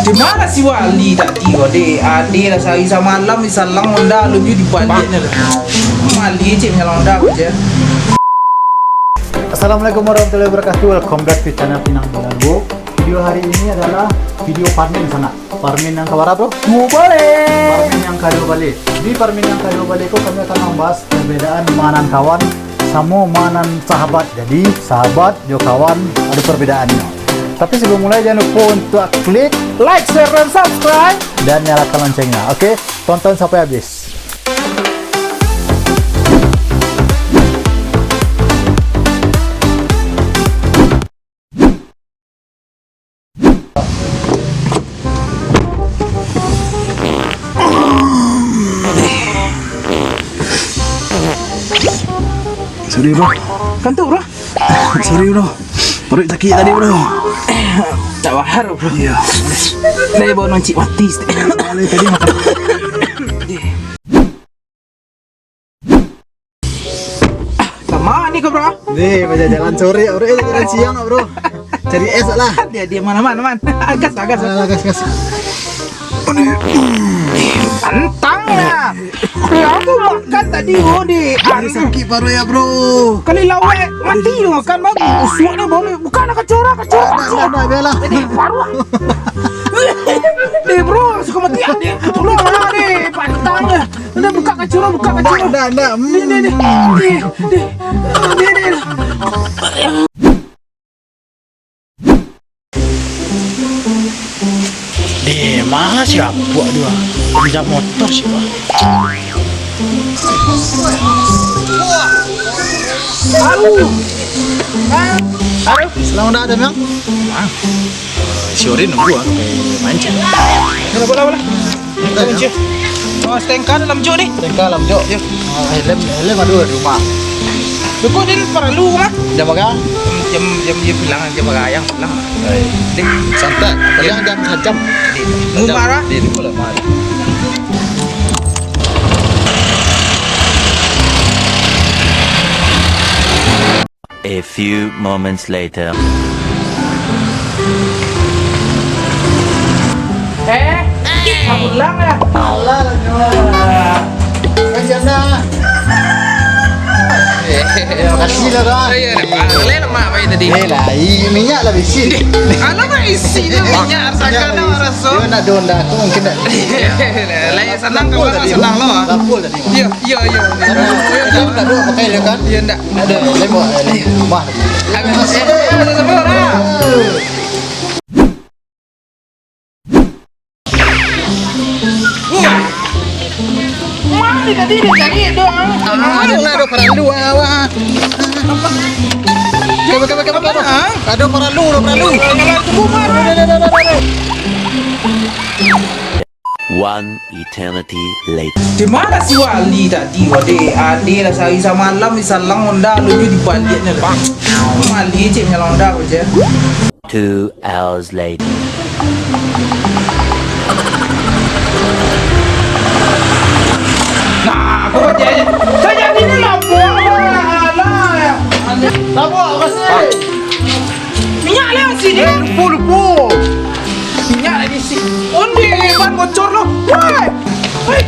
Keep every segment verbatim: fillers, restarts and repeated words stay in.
Di ma si Wali tadi ko, deh? Ade lah sahari samalam disalang Honda, alun juo dibaliaknyo lah. Mali cek manyalang Honda ko, cek. Assalamualaikum warahmatullahi wabarakatuh. Welcome back to channel Pinang Belagu. Video hari ini adalah video parmin sanak. Parmin nan kabara, bro? Duo baleh. Parmin nan kaduo baleh. Di parmin nan kaduo baleh ko, kami akan mambahas perbedaan ma nan kawan samo ma nan sahabat. Jadi, sahabat jo kawan ado perbedaannyo. Tapi sabalum mulai, jan lupo untuak klik like, share, dan subscribe, dan nyalakan loncengnya. Oke, tonton sampai habis. Sorry, bro. Kantuk, bro. Sorry, bro. Paruik sakik tadi, bro. Tak bahar, bro. Iyo. Dari bawah noncik mati. Boleh tadi makan. Kama ni ko, bro? Ni, bajalan sore, bro. Eh, jalan siang, bro. Cari es lah. Dia, dia, aman, aman, aman. Gas, gas. Ah, gas, gas. Tantang lah. Eh, aku makan tadi, oh, di. Ini sakik paruik ya, bro. Kali lawek, mati makan, bang. Usuak ni, bang. Bukan nak kacau orang, kacau orang. Dah, dah, dah, biarlah. Jadi, paruik. Deh, bro, suka mati, ah, deh. Tolong lah, deh. Pantang lah. Udah, buka kacau, buka kacau. Ndak, ndak, ndak. Ni, ni, ni. Hmm. Ni, ni. Ni, ni, ni. Deh, ma si Apuak tu, ah? Pinjam motor si, ah. Halo. Halo. Selamat datang, Bang. Ah. Si Orin nunggu, ah. Eh, mancing. Bola, bola, bola. Dah, dah. Oh, stengka dalam jok ni. Stengka dalam jok. Ya. Ah, helm, helm ado di rumah. Cukup din paralu mah. Jam bara? Jam, jam dia pulang, jam bara yang pulang. Baik. Deh. Santai. Ya. Jangan, jangan sejam. Deh. Sejam. Mu marah? Deh, deh, boleh marah. A few moments later. Eh, pulang lah. Alah, lah, nyo. Kasihan dah. Eh, makasih lah, Bang. Oh, iya, dah. Boleh lemak baik tadi. Eh, lah, i-, minyak lah bisi. Alah, isi tu minyak, rasakan lah, raso. Dia nak donda tu mungkin tak. Lah, ya, senang kawan, senang lo, ah. Lapul tadi. Iya. Iyo, iyo. Iyo, ndak. Ndak ado pakai dia kan? Iyo, ndak. Ndak ado, lain bawa, lain rumah. Habis, eh, eh, sama-sama lah. Wah. Mana tadi dia cari tu, ah? Ah, dia nak ada paralu, ah, wah. Kamu, kamu, kamu, kamu. Ah? Ada paralu, ada paralu. Kalau tunggu, Mar. Dah, dah, dah, dah, dah, dah. One eternity later. Di ma si Wali tadi, wadeh? Ade lah sahari samalam disalang Honda, alun juo dibaliaknyo lah. Mali cek manyalang Honda ko, cek. Two hours later. Nah, aku baca aja. Saya ni lah, buang lah, lah, ya. Lah, buang, apa sih? Minyak lah sini. Eh, lupo, lupo. Minyak lagi si. Onde, ban bocor lo. Woi. Woi.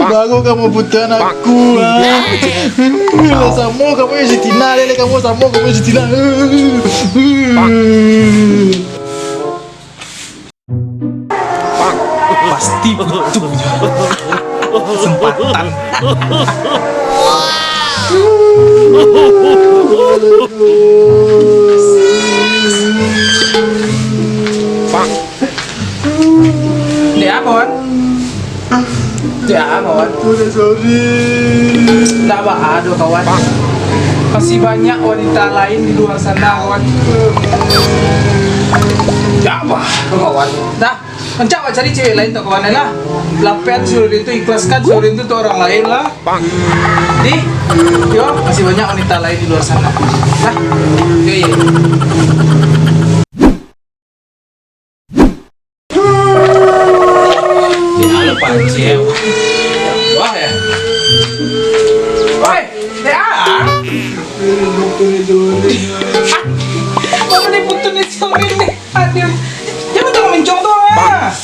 Baru kamu putus aku, ah. Lah samo kamu jo si Tina, lele kamu samo kamu jo si Tina. Pasti butuh kesempatan. Dek a, kawan? Dek a, kawan? Udah, sorry. Ndak baa doh, kawan. Masih banyak wanita lain di luar sana, kawan. Ndak baa doh, kawan. Dah, rancak bacari cewek lain tu, kawan, lah. Lapehan si Orin tu, ikhlaskan si Orin tu, tu orang lain lah. Di, yo, masih banyak wanita lain di luar sana. Dah, yo, yo. Pancing. Wah, ya. Oi, dek ah. Baru diputus ni si Orin ni. Aduh. Jangan tengah mencong tu, ah.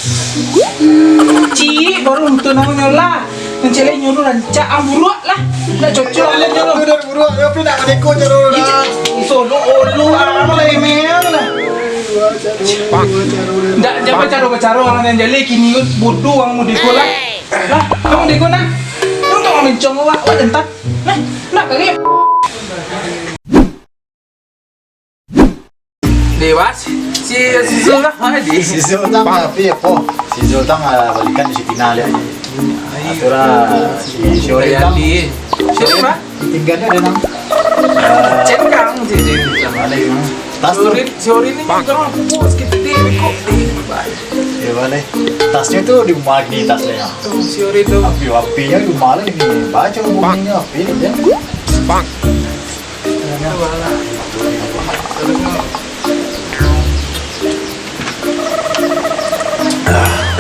Cik, baru tu namonyo lah. Mencari nyuruh rancak, ah, buruak lah. Nak cocok lah, nyuruh. Aku dah buruak, tapi nak maniko caro dah. Solo olu, ah, lah, email lah. Ndak, jangan bacaro-bacaro orang yang jaleh kini, bodoh orang muda ko lah. Lah, kamu dego nah. Untuak mancong awak, awak dentak. Nah, nak kali. Dewas, si, si Zul lah, mana di? Si Zul tang, tapi apo? Si Zul tang, ah, balikan di si Tina lihat. Aturan si Syori tang. Syori mah? Tinggalnya ada nang. Cengkang si Zul. Balik, hmm. Tas tu. Syori, Syori ni megang aku bos, gede, beko. Eh, balik. Tasnya tu di rumah gini tasnya. Tuh, Syori tu. Api-apinya di rumah lah ini. Baca bunyinya api dia. Bang.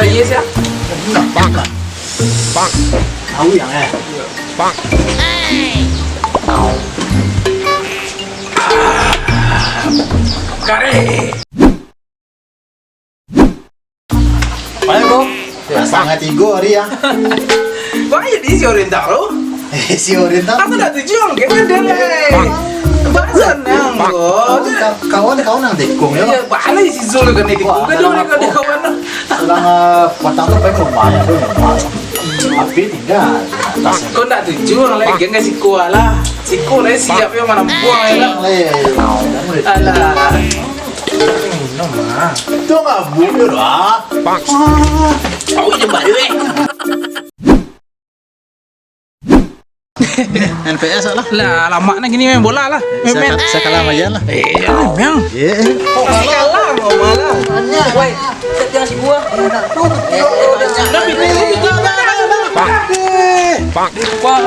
Iya, siap. Bang. Bang. Tahu yang, eh? Bang. Kare. Mana, bro? Ya, sangat tigo hari ya. Wah, jadi si Orin tahu. Eh, si Orin tahu. Aku nak tujuh, kan ada lah. Bahasa nang, bro. Kawan-kawan nang tikung ya. Iya, balik si Zul kan tikung. Wah, kan ada kawan. Pulang, eh, patang tu pengen rumah ya, rumah. Tapi tinggal. Kau nak tujuh, orang lagi geng si Kuah lah. Si Kuah lah siap ya, mana buang ya lah. Eh, alah. Minum ah. Tu mabuk je lah. Bang. Tahu je balik, eh. Main P S lah. Lah, lamak nah gini main bola lah. Main, main. Sakalah main lah. Eh, jangan, Bang. Iya. Kok masih kalah, kok malah? Woi, setiap si gua. Bang. Bang. Bang. Bang.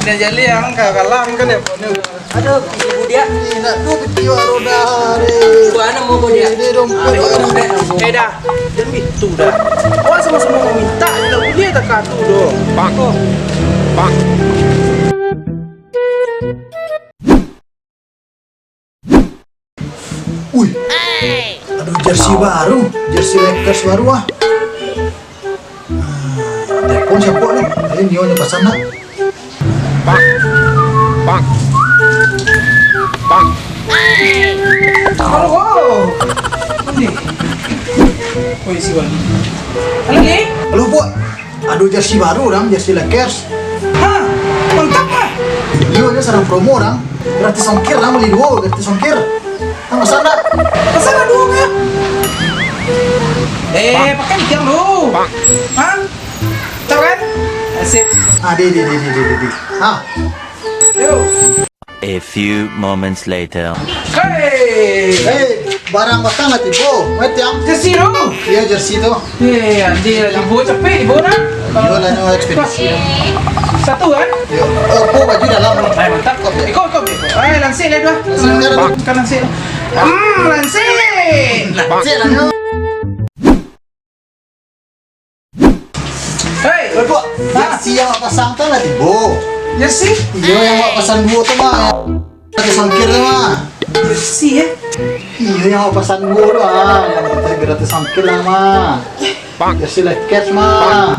Dah jaleh ang ka kalang kan ya, pokoknya. Aduh, ibu dia. Nak tu ketiwa roda hari. Buah anak mau dia. Ini dompet. Eh dah, dan itu dah. Awak sama-sama meminta je lah, boleh tak katu doh. Bang. Bang. Ui, ado jersey baru, jersey Lakers baru ah. Ah, telepon siapo ni? Eh, nio nyo pasan nak. Bang. Bang. Bang. Halo, Bang. Oi, si Wan. Halo, Ni. Halo, Bang. Ado jersey baru, dang, jersey Lakers. Hah? Mantap, ah. Iyo, dia sadang promo, dang. Gratis ongkir, dang, bali duo, gratis ongkir. Dang, pesan dak? Pesan dak duo, ya? Eh, pakai tiang dulu. Hah? Tahu kan? Asik. Ah, di, di, di. Ah. Yo. A few moments later. Hei! Hei, barang bakal lah tibo. Weh, tiang. Jersey tu? Iyo, jersey tu. Eh, andi lah tibo, capek tibo nah. Iyo lah, no ekspedisi. Satu kan? Iyo. Oh, oh, baju dalam. Hai, mantap. Oke. Iko, iko, iko. Hai, lansik lah tu ah. Lansik lah. Kan lansik. Hmm, lansik. Lansik lah, no. Hei! Oi, Pok, jersey yang awak pasang tu lah tibo. Jersey? Iyo, yang awak pasang duo tu mah. Gratis ongkir tu mah. Jersey, eh? Iyo, yang awak pasang duo tu ah. Yang gratis ongkir lah mah. Jersey Lakers mah.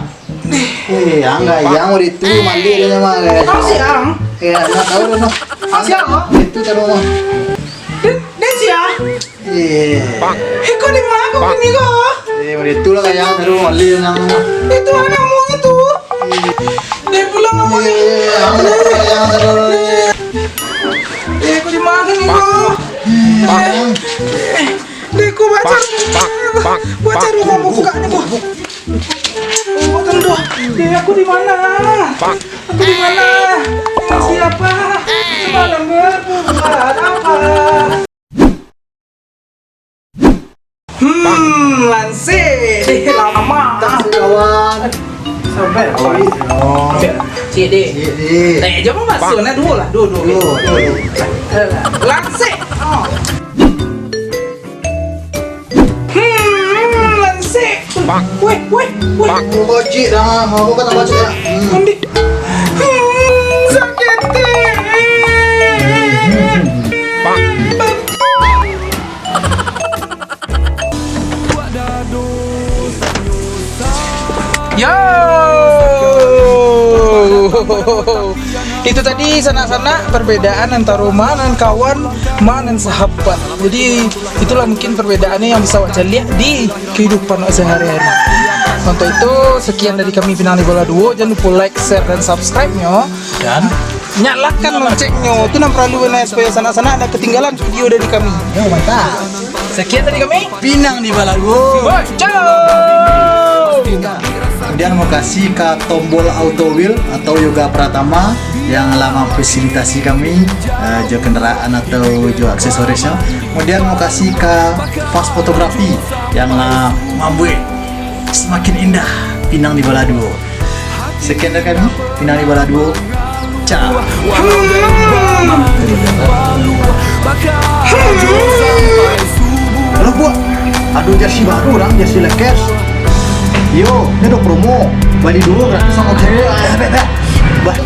Eh, angga yang udah itu mandi dia mah. Tahu sih, ang? Ya, nak tahu dah, noh. Tahu sih, ang? Itu taruh mah. Dia, dia sih, ah. Iya. Iko di mana kau ini kau? Eh, udah itulah kayak yang baru balik yang itu anakmu itu. Dia pulang apa ni? Iya, yang baru. Eh, kau di mana ni kau? Dia kau baca rumah. Baca rumah buka ni kau. Oh, tentu. Dia aku di mana? Aku di mana? Siapa? Malam berbuat apa? Hmm, lansik. Eh, lama. Tak sih, kawan. Sampai, kawan. Cik, dek. Cik, dek. Eh, jangan masuk, nah, dua lah. Dua, dua, dua, dua. Dua. Eh, lah. Lang- Bocik dah, mau buka tambah cek dah. Hmm. Sakit. Yo. Itu tadi sanak-sanak perbedaan antara ma nan kawan, ma nan sahabat. Jadi itulah mungkin perbedaannya yang bisa awak caliak di kehidupan awak sehari-hari. Untuk itu, sekian dari kami Pinang di Bola Duo. Jangan lupa like, share, dan subscribe-nyo. Dan nyalakan loncengnya. Itu nan paralu bana supaya sanak-sanak ndak ketinggalan video dari kami. Yo, mantap. Sekian dari kami. Pinang di Bola Duo. Woi, ciao. Kemudian makasih ka Tombol Auto Wheel atau Yoga Pratama yang lah memfasilitasi kami, eh, jo kendaraan atau jo aksesorisnya. Kemudian makasih ka Fast Photography yang lah mambuek semakin indah Pinang di Bola Duo. Sekian dari kami, Pinang di Bola Duo. Ciao. Halo, Buak. Ado jersey baru urang, jersey Lakers. Yo, ni ado promo. Bali duo gratis ongkos kirim. Eh, beh, beh. Bah.